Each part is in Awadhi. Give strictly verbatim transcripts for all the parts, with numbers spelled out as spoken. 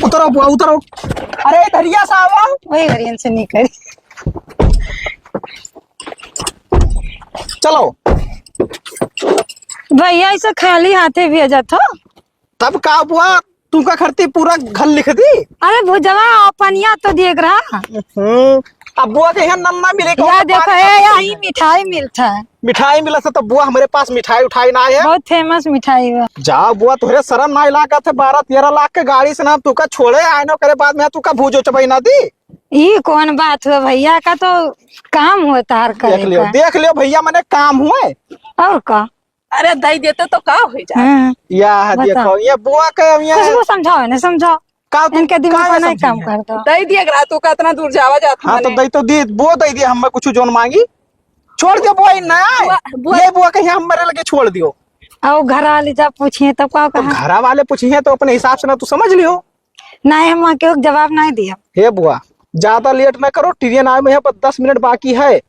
उतरो बुआ, उतरो। अरे, धरिया से आवो। वही घरियन से निकल। चलो। भैया, ऐसे खाली हाथे भेजत हो? तब का बुआ, तुमका खरती पूरा घर लिख दी। अरे भुजवा, पनिया तो देख रहा। हम्म, अब बुआ के यहाँ नन्ना मिले, कौन या सा देखो, पानी ए, खाते यही हैं? मिठाई मिलता है। मिठाई मिलत है, तो बुआ, हमरे पास मिठाई उठाई ना है। बहुत famous मिठाई बा। जा बुआ, तोहरे शरम ना लागत है, बारह तेरह लाख के गाड़ी से ना तुका छोड़े आए ना, ओकरे बाद में तुका भूजो चबई ना दी। ई कौन बात हुआ भैया, का तो काम हुआ तार करे देख लियो, का। देख लियो भैया, मने काम हुए। और का? अरे दई देते तो का होई जात? हाँ। या देखो, ये बुआ के हम ये खुशबू समझाओ, इन्हें समझाओ। का तू इनके दिमाग काहे में नहीं समझी काम है? करता। दई दिए अगर तू का इतना दूर जावा जात हाँ, तो मने। दई तो दिए, वो दई दिए, हम कुछ जोन मांगी। छोड़ दे बुआ, इ ना आए। बुआ, बुआ। ये बुआ कहीं हमरे लगे छोड़ दियो। और घर वाले जब पूछिए तब का तो कहा? घरा वाले पूछिए तो अपने हिसाब से ना तू समझ लियो। नहीं, हम केहू के जवाब नहीं दिया। हे बुआ, ज्यादा लेट ना करो, ट्रेन आए में यहाँ पर दस मिनट बाकी है।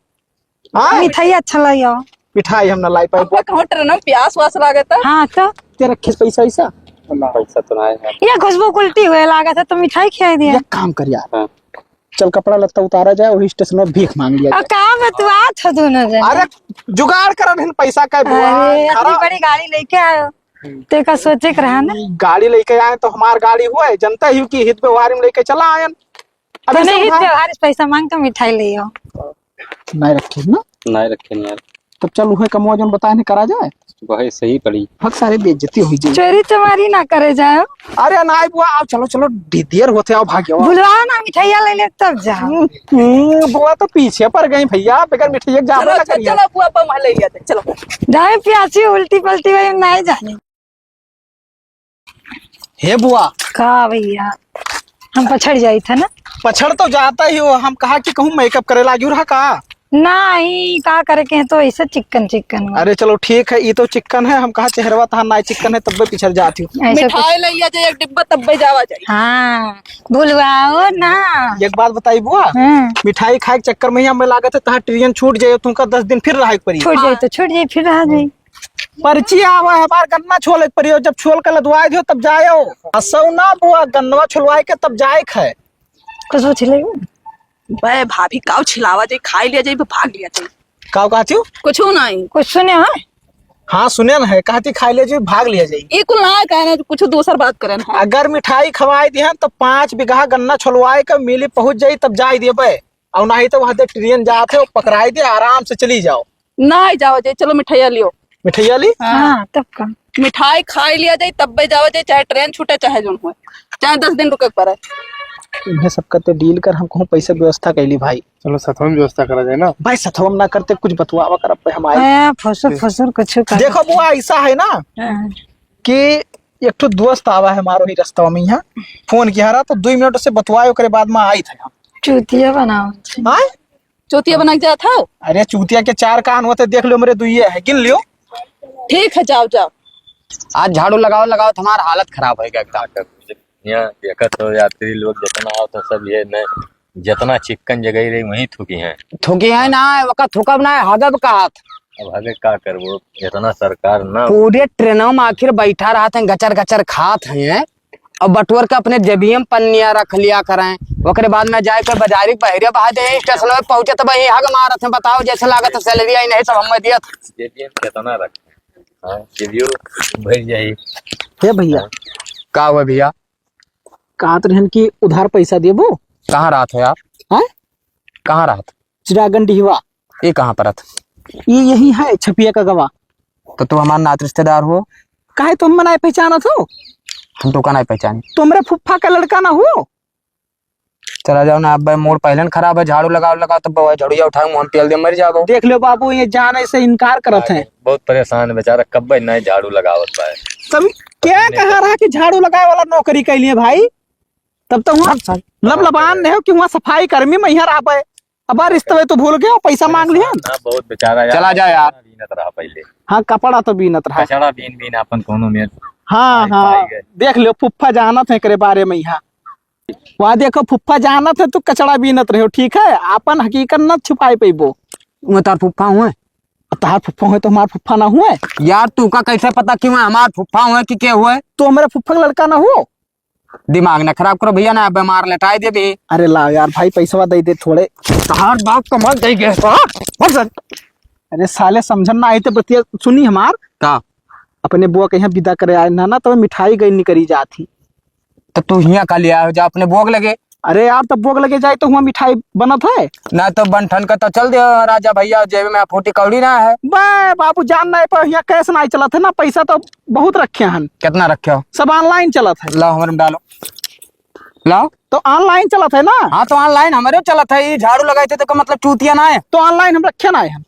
हाँ? मिठाई अच्छा लगे हो। मिठाई हम ना लाई पाए। अब कहूँ ट्रेन में प्यास वास लागत है। हाँ तो। तेरा खिस पैसा ऐसा? पैसा तो नहीं है। ये खुशबू उल्टी हुए लागत है तो मिठाई खिलाई दिया। एक काम कर यार। हाँ। चल कपड़ा लत्ता उतारा जाए, वही स्टेशन में भीख मांग लिया और जाए। का बतुआ था दोनों जने? अरे जुगाड़ करन हन पैसा का बुआ। अरे, इतनी खरा- बड़ी गाड़ी लेके आयो। तेका सोचे के रहा ना। गाड़ी लेके आए तो हमार गाड़ी हुए, जनता ही कि हित व्यवहार में लेके चला आयन। अभी तने से ही उठा- त्योहार से पैसा मांग के मिठाई ले आओ। नहीं रखे ना? नहीं रखे नहीं यार। तब चल उहे कमवा जोन बताए ने करा जाए। वही सही पड़ी। भग सारे बेइज्जती हुई जी। चोरी चमारी ना करे जाओ। अरे नाई बुआ, आओ, चलो, चलो, दे-, देर होते, आओ, भाग्य, आओ। भुलवाओ ना, मिठाइया ले ले, तब जाओ। हम्म, हम्म, बुआ तो पीछे पड़ गई भैया, बगैर मिठाइया के जाबे चलो, ना करिए। चलो, बुआ, बम ले लिया थे, चलो। जाए प्यासी उल्टी पलटी वही नहीं जाने। हे बुआ। का भैया, हम पछड़ जाई था ना। पछड़ तो जाता ही हो, हम कहा कि कहूँ makeup करे लागी रहा का? नहीं, का करे के है तो ऐसे चिकन चिकन हो। अरे चलो ठीक है, ये तो चिकन है, हम कहा चेहरवा तहार नाई चिकन है, तब भी पिछड़ जाती हूँ। ऐसे कुछ मिठाई ले लिया जाए एक डिब्बा, तब भी जावा जाए। हाँ, भुलवाओ ना। एक बात बताई बुआ, हाँ। मिठाई खाए के चक्कर में ही हमें लागत है तहार ट्रेन छूट जाए, तुमका दस दिन फिर रहे के पड़ी। छूट जाए हाँ। तो छूट जाए, फिर रहा जाए। पर्ची आवा है, हमार गन्ना छोले के पड़ी, जब छोल के लदवाए दियो तब जायो। असौ ना बुआ, गन्नवा छोलवाए के तब जाए के है। कुछ छिले? बे भाभी, काऊ छिलावा जाई, खाई लिया जाई, भाग लिया जाई। काऊ कहती हो? कुछ नहीं। कुछ सुने हैं? हाँ, सुने न है, कहती खाई लिया जाई, भाग लिया जाई। ये कुल ना कहना, कुछ दूसर बात करन है। अगर मिठाई खवाई दिहन तो पाँच बीघा गन्ना छोलवाए के मिली पहुँच जाई, तब जाई देबे। और नहीं तो वहाँ से ट्रेन जात है, पकड़ाई दे, आराम से चली जाओ। नहीं जाओ जाई, चलो मिठाइया लियो। मिठाइया ली? हाँ। हाँ, तब का? मिठाई खाई लिया जाई, तब भी जाओ जाई, चाहे ट्रेन छूटे, चाहे जोन हुए, चाहे दस दिन रुके के पड़े। इन्हें सबका ते deal कर, हम कहूँ पैसा व्यवस्था कैली भाई। चलो सथवा में व्यवस्था करा जाए ना। भाई सथवा में ना करते, कुछ बतुआवा कर, अब हम आए। हाँ, फसुर फसुर कुछ कर। देखो बुआ, ऐसा है ना हाँ। कि एक ठो दोस्त आवा है हमारो ही रास्ता में यहाँ, फोन किया रहा तो दो मिनट से बतुआए, ओकरे बाद में आई थे हम। चूतिया बनाओ। हाँ? चूतिया बना के जात हो? अरे चूतिया के चार कान होते, देख लो मेरे दुइये है, गिन लियो। ठीक है, जाओ, जाओ। आज झाड़ू लगाओ, लगाओ, तुम्हार हालत खराब होइगा एकदम। यहाँ देखत हो यात्री लोग जितना आओ तो सब ये न, जितना चिक्कन जगह रही वहीं थूकी हैं। थूकी है ना, वका थूकब ना, हगब कहत। अब हगे का करबो, इतना सरकार ना। पूरे ट्रेनों में आखिर बैठा रहत हैं, गचर गचर खात हैं। अब बटुअर के अपने जेबिये में पन्निया रख लिया करें, ओकरे बाद में जाए के बाजारी के बहरे बहा दे, स्टेशन में पहुंचे तब यही हग मारत हैं। बताओ, जैसे लागत है सैलरी आई नहीं, सब हमें दियत। जेबिये में कितना रख, हाँ, जेबियो भर जाई। हे भैया। हाँ। का हुआ भैया? कहत रहन कि उधार पैसा देबो। कहाँ रहत हो आप? हैं? कहाँ रहत? चिरागन डिहवा। ये कहाँ परत? ये यही है, छपिया का गवा। तो तू हमार नात रिश्तेदार हो? काहे तुम मनाए पहचानत हो? हम तो का नहीं पहचानी। तुमरे फुफ्फा का लड़का ना हो? चला जाओ ना, अब मोड़ पहले न खराब है, झाड़ू लगाओ, लगाओ, तब वो झाड़ू या उठाओ, मुँह में तेल दे, मर जाओ। देख लो बाबू, ये जाने से इनकार करत है। बहुत परेशान बेचारा, कब नहीं झाड़ू लगावत पाए। तब क्या कहा रहा कि झाड़ू लगाए वाला नौकरी कैलिए भाई? तब तो वहाँ सब साल। लबलबान नहीं हो कि वहाँ सफाई कर्मी में यहाँ रह पाए। अब रिश्ते तो भूल गए, पैसा मांग लिया। हाँ, बहुत बेचारा यार। चला जा यार। बीनत रहा पहले। हाँ, कपड़ा तो बीनत रहा। कचड़ा बीन बीन अपन कोनो में हाँ, खाई हाँ। पाई गए। देख लो, फुफ्फा जानत है एकरे बारे में यहाँ। वहाँ देखो, फुफ्फा जानत है, तू कचड़ा बीनत रहे हो, ठीक है? अपन हकीकत न छुपाए पैबो। वो तार फुफ्फा हुए? तार फुफ्फा हुए तो हमार फुफ्फा ना हुए? यार, तू का कैसे पता कि मैं हमार फुफ्फा हुए कि के हुए? तू हमारे फुफ्फा का लड़का ना हो? दिमाग ना खराब करो भैया, ना बीमार लेटाए देबे। अरे लाओ यार भाई, पैसवा दे दे थोड़े। तहार बाप कमाल दे गए तो। अरे साले, समझन ना आई तो बतिया सुनी हमार। का? अपने बुआ के यहाँ विदा करे आए ना, ना तो मिठाई गई निकरी जात ही। तो तू हियाँ का ले आयो जा अपने बुआ के लगे? अरे यार, तब बुआ के लगे जाए तो हुआँ मिठाई बनत है। ना तो बन ठन का तो चल दे राजा भैया, जेब में फूटी कौड़ी ना है। बे बाबू, जान ना पर हियाँ कैश ना चलत है ना, पैसा तो बहुत रखे हन। कितना रखे हो? सब online चलत है। लाओ हमरे में डालो, लाओ। तो online चलत है ना? हाँ, तो online हमरे चलत है। ये झाड़ू लगाए थे तो का मतलब चूतिया ना है? तो online हम रखे ना है हम।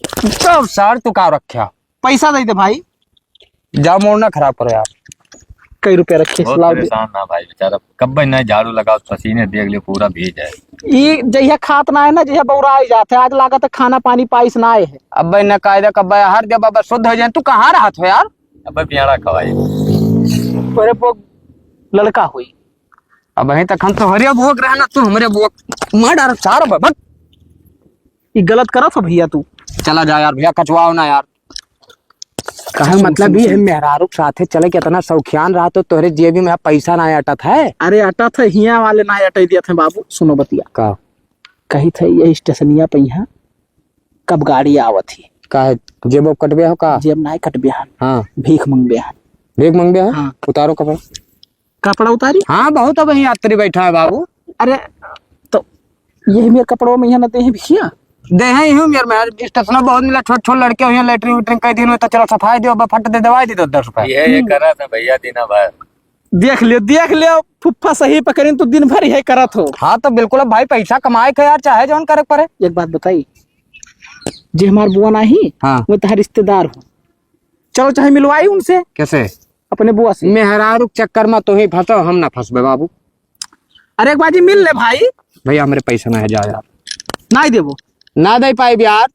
तो सर, तू का रख्या? पैसा दे दे भाई। जाओ, मूड ना खराब करो यार। कई रुपया रखे, बहुत लाओ दे। परेशान ना भाई, बेचारा कब्बे नहीं झाड़ू लगाओ, पसीने देख ले पूरा भीज है। ई जहिया खात ना है ना, जहिया बौरा आई जात है, आज लागत है खाना पानी पाइस ना आए है। अब्बे न कायदा कब्बे हर जब अब शुद्ध हो जाए, तू कहाँ रहत हो यार? अब्बे पियाड़ा खवाई। तोरे पो लड़का हुई। अब वहीं तक हम तो हरिया बुआ के रहना, तू हमरे बुआ के मार डार चार बबक। ई गलत करत हो भैया तू। चला जा यार भैया, कचवाओ ना यार। कहे मतलब ई है, मेहरारू के साथे चले के इतना शौकियान रहा तो तोहरे जेबी में पैसा ना अटत है। अरे अटत है, हिया वाले ना अटै दियत है बाबू। सुनो बतिया। का? कही थे ये स्टेशनिया पे यहाँ कब गाड़ी आवत ही? का है? जेब कटबे हो का? जेब ना कटबे हन। हाँ। भीख मंगबे हन। भीख मंगबे हो? हाँ। उतारो कपड़ा। कपड़ा उतारी? हाँ, बहुत अब यहाँ यात्री बैठा है बाबू। अरे, तो यही मेरे कपड़ों में यहाँ न दे हैं भिखिया? दे हैं यही मेरे में, स्टेशन बहुत मिला, छोट छोट लड़के हो यहाँ लेटरिन वेटरिन कई दिन में, तो चलो सफाई दो, अब फट दे दवाई दे दो दस रुपए। ये, ये हम्म। करा था भैया दीना भाई। देख लियो, देख लियो, फुफ्फा सही पकड़िन तो दिन भर यही करत हो। हाँ, तो बिल्कुल अब भाई पैसा कमाए के यार, चाहे जौन करे के पड़े। एक बात बताई, जे हमार बुआ नाही, हाँ। वो तहार रिश्तेदार हो, चलो चाहे मिलवाई उनसे। कैसे? अपने बुआ से। मेहरारू के चक्कर में तोही फंसो, हम ना फंसबे बाबू। अरे एक बाजी मिल ले भाई। भैया हमरे पैसा ना है, जा यार। ना ही देबो। ना दे पाइब यार।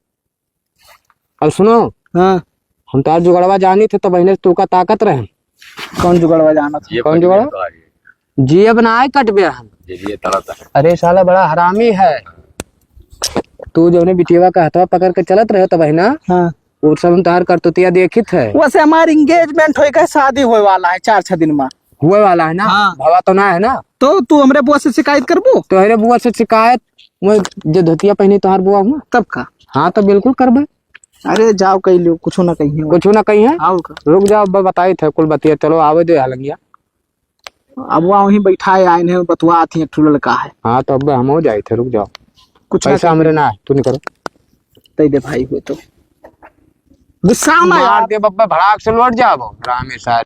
अब सुनो। हाँ। हम तो आज जुगड़वा जानी थे तो बहने तू का ताकत रहे। कौन जुगड़वा जाना था? ये कौन जुगड़वा? तो आ गई। जी अब ना आए कट गया हम। ये, ये तड़ा था। अरे साला बड़ा हरामी है। तू जौने बिटिया का हथवा पकड़ के चलत रहे तो बहना। हाँ। वो सब हम तोहार करतूतिया देखित है। वैसे हमार engagement होए के शादी होए वाला है चार छह दिन में। हुए वाला है ना? हाँ। भवा तो ना है ना? तो तू हमरे बुआ से शिकायत करबू? तोहरे बुआ से शिकायत? वो जो धोतिया पहनी तोहार बुआ हुआ? तब का? हाँ, तो बिल्कुल करबे। अरे जाओ कह लियो, कुछ ना कहिए। कुछ ना कहिए? और का? रुक जाओ, अब बताई थे कुल बतिया। चलो आवे दे हलंगिया। अब वहाँ वहीं बैठा है, आइन है, बतुआ आती है, एक ठो लड़का है। हाँ, तो अब हम हो जाए थे, रुक जाओ। कुछ ना पैसा कहिए। हमरे ना है, तू निकल। दे दे भाई, हुए तो गुस्सा ना मार यार। दे बब्बा, भड़ाक से लौट जाबो, हरामी सार।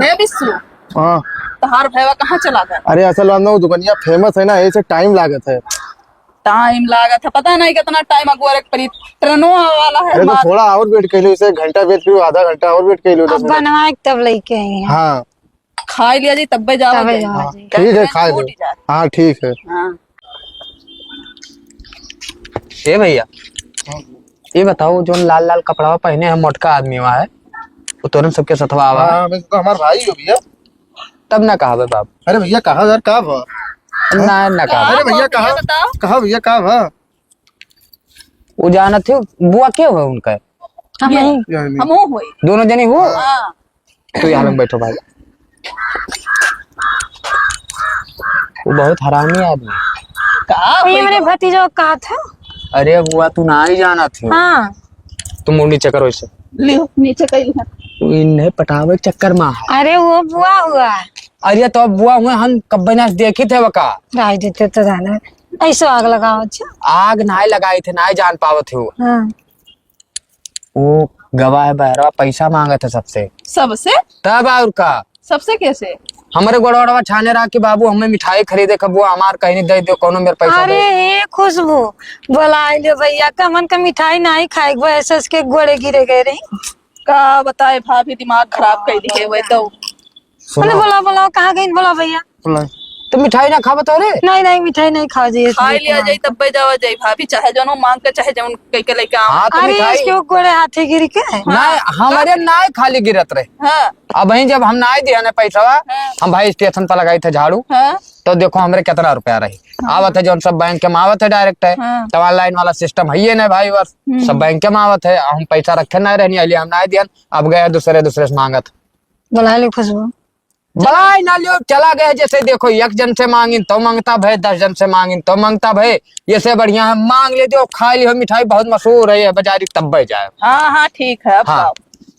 हे बिस्सू, हाँ। तहार भैया कहाँ चला गया? अरे असल बात ना, वो दुकनिया famous है ना, यही से time लागत है। Time लागत है, पता नहीं कितना time अगुआ रे परी, ट्रेनो आवे वाला है। अरे तो मार। थोड़ा और wait कर लो, इसे घंटा wait करो, आधा घंटा और wait कर लो, दस अब मिनट। बनवा के तब लेके आई हैं। हाँ। खाई लिया जी, तब्बे जावा तबे जाई। जावा हाँ, जाई। ठीक है, खाई लो। हाँ, ठीक है। हाँ। ए भैया, ये बताओ, जो लाल लाल कपड़ा पहने हैं, मोटका आदमी हुआ है, वो तोरन सबके सथवा आवा है? हाँ, मैं तो हमार भाई हो भैया। तब ना कहा बे बाप। अरे भैया, कहा यार, का भा? ना, ना कहा। अरे भैया, कहा, बताओ। कहा भैया, का भा? वो जानत हो, बुआ के हो उनका? हम ये, नहीं। ये नहीं। हम हो होई। दोनों जने हो? हाँ। तो यहाँ लोग बैठो भाई। वो बहुत हरामी आदमी। का ये होई मेरे गो? भतीजो का था। अरे बुआ, तू ना ही जानत हो। हाँ। तुम मुंह नीचे करो इसे। लियो, नीचे कइल है। वो इन्हें पटावे के चक्कर में है। अरे वो बुआ हुआ। अरे तो अब बुआ हुए, हम कब्बे ना देखी थे वका। राय देते तो जाना। ऐसो आग लगाओ, अच्छा। आग नाय लगाई थे, नाय जान पावत हो। हाँ। वो गवाह है बहरवा, पैसा मांगत है सबसे। सबसे? तब और का? सबसे कैसे? हमरे गोड़वा छाने रहा कि बाबू हमें मिठाई खरीदे के, बुआ हमार कहीं नहीं दे दो, कोनो मेरे पैसा अरे दे। हे खुशबू, बोला ले भैया, कमन का मिठाई नहीं खाए, वो ऐसे उसके गोड़े गिरे गए रही। का बताए भाभी, दिमाग खराब कर दिए हुए तो। सुनो। अरे बोला, बोला, कहाँ गई? बोला भैया। बोला। तो मिठाई ना खाबो तो रे? नहीं, नहीं, मिठाई नहीं खावा जाई, खाई लिया जाई, तब्बे जावा जाई भाभी, चाहे जौन मांग के, चाहे जौन कह के लेके आओ। हाँ, तो अरे, मिठाई इसके गोड़े हाथे गिर के। ना, हाँ। हमारे ना खाली गिरत रहे। हाँ। अब वहीं जब हम ना दिया ना पैसा, हाँ। हम भाई स्टेशन पर लगाई थे झाड़ू, हाँ। तो देखो हमरे कितना रुपया रही। हाँ। आवत है जौन सब बैंक के में आवत है direct है। हाँ। तो online वाला system है ये ना भाई, बस हम्म। सब बैंक के में आवत है, हम पैसा रखे ना रहनी, अलिए हम ना दियन, अब गए दूसरे, दूसरे से मांगत। बुला ली खुशबू। बलाई ना लियो, चला गए। जैसे देखो, एक जन से मांगिन तो मांगता भय, दस जन से मांगिन तो मांगता भय। ये से बढ़िया है, मांग ले दियो, खा लियो मिठाई, बहुत मशहूर है ये बाजारी, तब्बे जाए। हाँ, हाँ, ठीक है, अब हाँ। जाओ।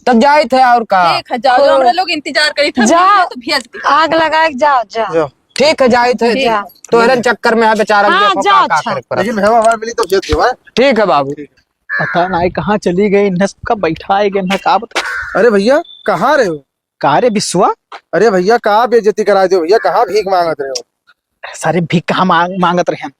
तब जाइत है और का? ठीक है, जाओ, जाओ, तो हमरा लोग इंतजार करी थे, जा। मिल गया तो भेज दी। आग लगाए के जाओ, जा। जाओ। ठीक है, जाइत है। ठीक। जा। तोहरन चक्कर में है बेचारा, हाँ, देखो जाओ, का, का अच्छा। करे पड़ा। लेकिन हवा, हवा मिली तो भेज दो, हाँ? ठीक है बाबू। ठीक है। पता नाई कहाँ चली गई, इन्हें सबका बैठा है, इन्हें का बता। अरे भैया, कहाँ रहे हो? का रे बिस्वा? अरे भैया, का बेइज्जती कराए दियो भैया, कहाँ भीख मांगत रहे हो? सारे भीख कहाँ मांग-, मांगत रहे हम?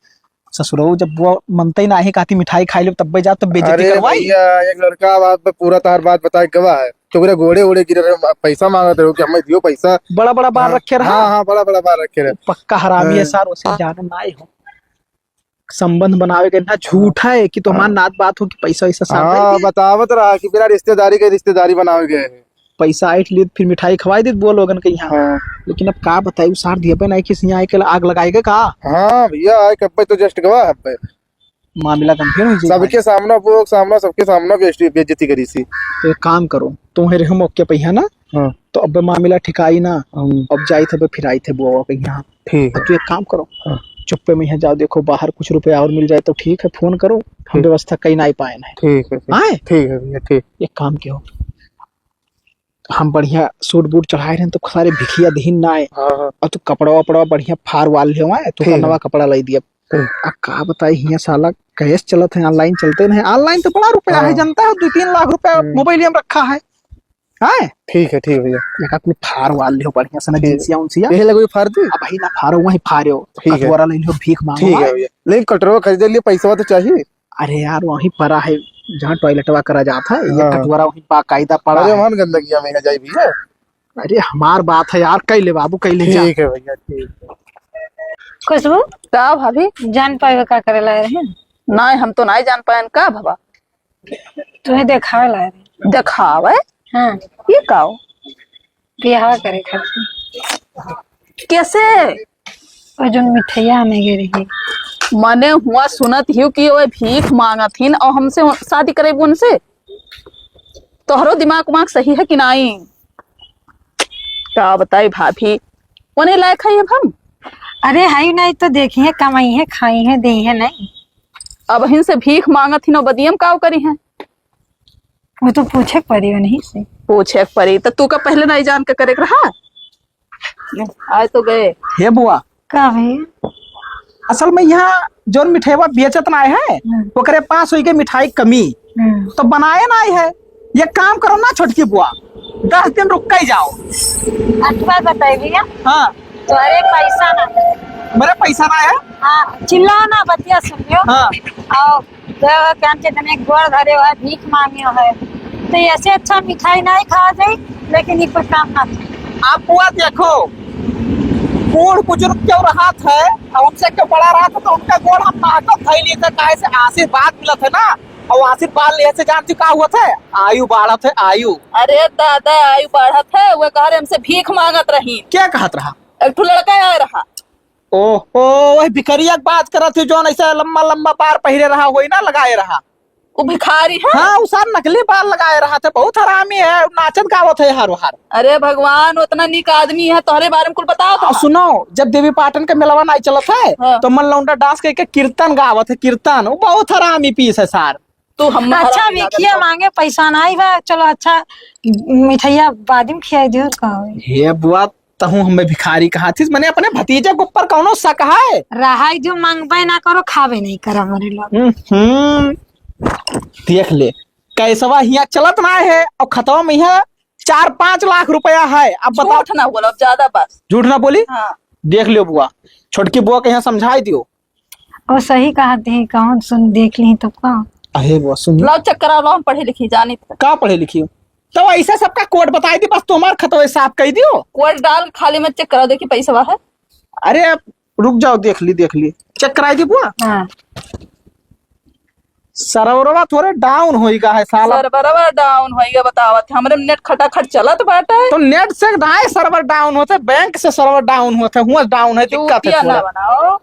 ससुरऊ जब वो मनते ही नाही, कहती मिठाई खाई लो तब्बे जा, तब बेइज्जती अरे करवाई। भैया, एक लड़का बात पे पूरा तार बात बताए गवा है, तो ओकरे गोड़े ओड़े गिरे रहे, पैसा मांगत रहे हो कि हमें दियो पैसा। बड़ा बड़ा बार हाँ, रखे रहा। हाँ, हाँ, बड़ा बड़ा बार रखे रहे। पक्का हरामी है हाँ। सार, उसे जानो ना आई हो। संबंध बनावे के ना झूठ है कि तो हमार हाँ। नात बात हो कि पैसा वैसा साथ हाँ, दे दिए। बतावत रहा कि बिना रिश्तेदारी के रिश्तेदारी बनावे गए हैं। पैसा ऐंठ ली फिर मिठाई खवाई दी वो लोगन के यहाँ। हाँ। लेकिन अब का बताई, उ सार दिया पे नहीं किसी यहाँ आके आग लगाएगा का? हाँ भैया, आए कब्बे तो just गवा है पे। मामला गंभीर हो जाएगा। सबके सामने वो सामने, सबके सामने बेइज्जती, बेइज्जती करी सी। तो एक काम करो, तुम्हें रहे मौके पे यहाँ ना, हाँ। तो अब मामला ठिकाई ना, हम्म। अब जाई थे, फिर आई थे बुआ के यहाँ। ठीक है। तू एक काम करो, हाँ। चुप्पे में यहाँ जाओ, देखो बाहर कुछ रुपया और मिल जाए तो ठीक है, फोन करो, हम ठीक। व्यवस्था कहीं नहीं पाए नहीं। ठीक है, ठीक। आए? ठीक है भैया, ठीक। एक काम कियो, हम बढ़िया सूट बूट चढ़ाए रहे तो सारे भिखिया दिहिन ना आए। हाँ, हाँ। और तू कपड़ा वपड़ा बढ़िया फार वाल ले आए, तू ठीक है। नवा कपड़ा लाई दिया। ठीक। आ का बताई हियाँ साला कैश चलत है, online चलते नहीं, online तो बड़ा रुपया है, हाँ। जानता है, दो तीन लाख रुपया हम्म। मोबाइल में रखा है। हैं? ठीक है, ठीक है भैया। एका कुल फार वाल लियो बढ़िया से ना, ठीक। जींसिया उनसिया। यही लगो ये फार दी? अब भाई ना फारो, वहीं फारो। ठीक है। कटोरा ले लियो, भीख मांगो, ठीक है हैं? भैया। लेकिन कटोरा खरीदे लिए पैसा तो चाहिए। अरे यार, वहीं पड़ा है, जहाँ टॉयलेटवा करा जाता है, ये हाँ। कटोरा वहीं बाकायदा पड़ा अरे, है। वहाँ गंदगिया में है जाई भैया। अरे, हमार बात है यार, कह ले बाबू, कह ले जा। ठीक है भैया, ठीक है। खुशबू, का भाभी? जान पाए का करे लाए रहे? ना, हम तो ना जान पाए का बाबा। तुम्हें देखावे लाए रहे। देखावे? हाँ। ये का हो? बियाह करे खातिर। कैसे? वो जो मिठैया आने गए रही। मने हुआ सुनत हियो कि वो भीख मांगत हिन और हमसे शादी करेबू उनसे? तोहरो दिमाग उमाग सही है कि नाई? का बताई भाभी, ओने लायक है अब हम? अरे, है ही नहीं तो देखिए, कमाई है, खाई है, दे है नहीं। अब हिन से भीख मांगत हिन, बदियम काव करी है? वो तो पूछे के पड़ी उन्हीं से। पूछे के पड़ी, तो तू का पहले नहीं जान के करे के रहा? आए तो गए। हे बुआ। का भैया? असल में यहाँ जौन मिठेवा बेचत ना है, हम्म। ओकरे पास होई के मिठाई कमी, हम्म। तो बनाए ना है। ये काम करो ना छोटकी बुआ, दस दिन रुक के ही जाओ। अठवा बताई भैया। हाँ। तोहरे पैसा ना है। मेरे पैसा ना है? हाँ, चिल्लाओ ना, बतिया सुन लियो। हाँ। आओ। तो क्या के तने गोड़ धरे है, भीख मांगे है, तो ऐसे अच्छा मिठाई नहीं खावा जाई, लेकिन ये कोई काम ना था। आप बुआ देखो, बूढ़ बुजुर्ग क्यों रहा था और उनसे क्यों बड़ा रहा था, तो उनका गोड़ हम महकत धई लिए थे, काहे से आशीर्वाद मिलत है ना, और आशीर्वाद लिए से जानती का हुआ था, आयु बढ़त है, आयु। अरे दादा, आयु बढ़त है, वो कह रहे हमसे भीख मांगत रही। क्या कहत रहा? एक ठो लड़का आए रहा। ओहो, वही भिखरिया के बात करत ही, जौन ऐसा लंबा लंबा बार पहिरे रहा, होई ना लगाए रहा। वो भिखारी है? हाँ, उ सार नकली बाल लगाए रहा थे, बहुत हरामी है, नाचत गावत है हारो हार। अरे भगवान, उतना नीक आदमी है, तोहरे बारे में कुल बताओ तो। सुनो, जब देवी पाटन के मेलवा नाई चलत है, हाँ। तो मन लौंडा डांस करके कीर्तन गावत है, कीर्तन। वो बहुत हरामी पीस है सार। तू हम अच्छा, हरामी लागत भिखिया हो। मांगे पैसा नाई बा, चलो अच्छा मिठैया बाद में खियाई दियो, का होई? हे बुआ, तहूँ हमें भिखारी कहा थी, मने अपने भतीजे के ऊपर कौनो शक है? रहाई जो मांगबे ना करो, खाबे नहीं करा हमारे लोग। हम्म, देख ले, कैसवा हियाँ चलत ना है और खतवा में यहाँ चार पाँच लाख रुपया है। अब बताओ। झूठ ना बोलो, अब ज्यादा बस। झूठ ना बोली? हाँ। देख लियो बुआ, छोटकी बुआ के यहाँ समझाई दियो। और सही कहा थी, कौन सुन देख ली तब का? अहे बुआ, सुन। लाओ चेक कराओ, लाओ, हम पढ़े लिखी जानी थे। का पढ़े लिखी हो? तो ऐसे सबका कोड बताई दी, बस तुम्हार खतवे साफ कही दियो। कोड डाल खाली मत चेक कराओ, देखी पैसा है। अरे अब रुक जाओ, देख ली, देख ली, चेक कराई दी बुआ। हाँ। सर्वरवा थोड़े डाउन होई गा है साला। सर्वरवा डाउन होई गा, बतावत है। हमरे नेट खटाखट चलत बाटे। तो नेट से नाय सर्वर डाउन होते, बैंक से सर्वर डाउन होते, हुआ डाउन है, दिक्कत है चूतिया ना थोड़ा। बनाओ।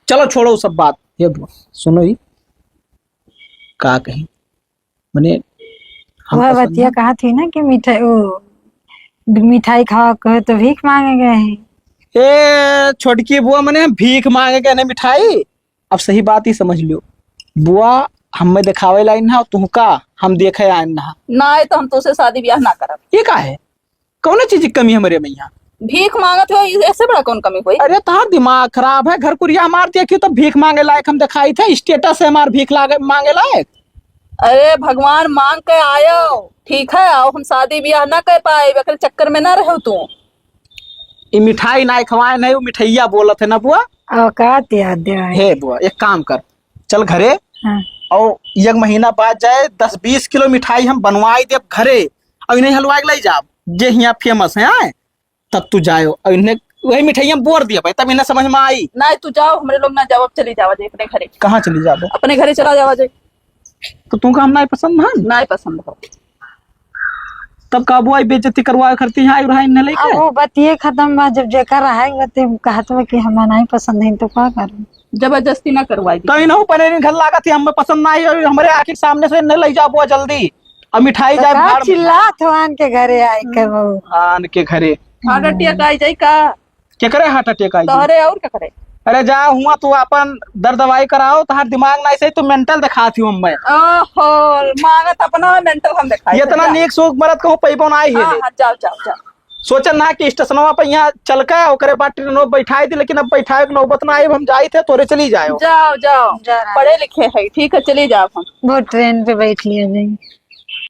चलो छोड़ो सब बात। ये बुआ, सुनो ही, का कही, मने हम वह पसंद बतिया है। कहा थी ना कि मिठाई, वो मिठाई खावा कहे तो भीख मांगे गए हैं। ए छोटकी बुआ, मने हम भीख मांगे गए ना मिठाई। अब सही बात ही समझ लियो बुआ, हमें दिखावे लाइन ना, तुहका हम देखे आइन ना। ना आए तो हम तोसे शादी ब्याह ना करब। ये का है? कौनो चीज की कमी हमरे में यहाँ? भीख मांगत हो, ऐसे बड़ा कौन कमी हुई? अरे, तहार दिमाग खराब है। घर कुरिया हमार देखी तो भीख मांगे लायक हम दिखाई थे, स्टेटस है हमार भीख लागे, मांगे लायक। अरे भगवान, मांग के आयो, ठीक है, आओ, हम शादी ब्याह ना कर पाए, एकरे चक्कर में ना रहो तू। ई मिठाई ना खवाए नहीं, वो मिठैया बोलत है ना बुआ। औकात याद दिवाए। हे बुआ, एक काम कर, चल घरे। हाँ। और एक महीना बाद जाए, दस बीस किलो मिठाई हम बनवाई देब घरे, और इन्हें हलवाई के लाई जाब, जे हियाँ फेमस है, आए, तब तू जायो, और इन्हें वही मिठाई हम बोर दिया भाई, तब इन्हें समझ में आई। नहीं, तू जाओ, हमरे लोग ना जाओ, अब चली जावा जाए अपने घरे। कहाँ चली जाबो? अपने घरे चला जावा जाए। तो तुमका हम नाई पसंद हन? नाई पसंद हो। तब का बुआ बेइज्जती करवाए करती है, आई रहा इन्हें लेके? अब वो बतिये खत्म बा, जब जेकर रहे बतिये कहत बा कि हमें नहीं पसंद है तो का करूँ? जबरदस्ती ना करवाई दी। तो इन्हों पने घर लागत है, हमें पसंद ना आई और हमरे आँखी के सामने से इन्हें ले जाबो जल्दी। अब मिठाई तो जाए का भाड़ में। चिल्लात हो आन के घरे आई के बहू? आन के घरे। हार्ट अटैक आई जाई का? केकरे हार्ट अटैक आई? तोहरे और केकरे? अरे जा हुआ तू अपन दर दवाई कराओ, तहार दिमाग ना सही, तू मेंटल दिखात ही हमें। ओहो, मांगत अपना मेंटल हम दिखाई ये इतना जाओ। नीक सूख मरद कहूँ पैबो ना आई है हाँ, रे। हाँ, जाओ, जाओ, जाओ। सोचन ना कि स्टेशनवा पे यहाँ चल के ओकरे बाद ट्रेनवा बैठाई दी, लेकिन अब बैठाए के नौबत ना आई, अब हम जाई थे, तोरे चली जाओ। जाओ, जाओ। जा रहा है। पढ़े लिखे है, ठीक है, चली जाओ हम। वो ट्रेन पे बैठ लिया जाए।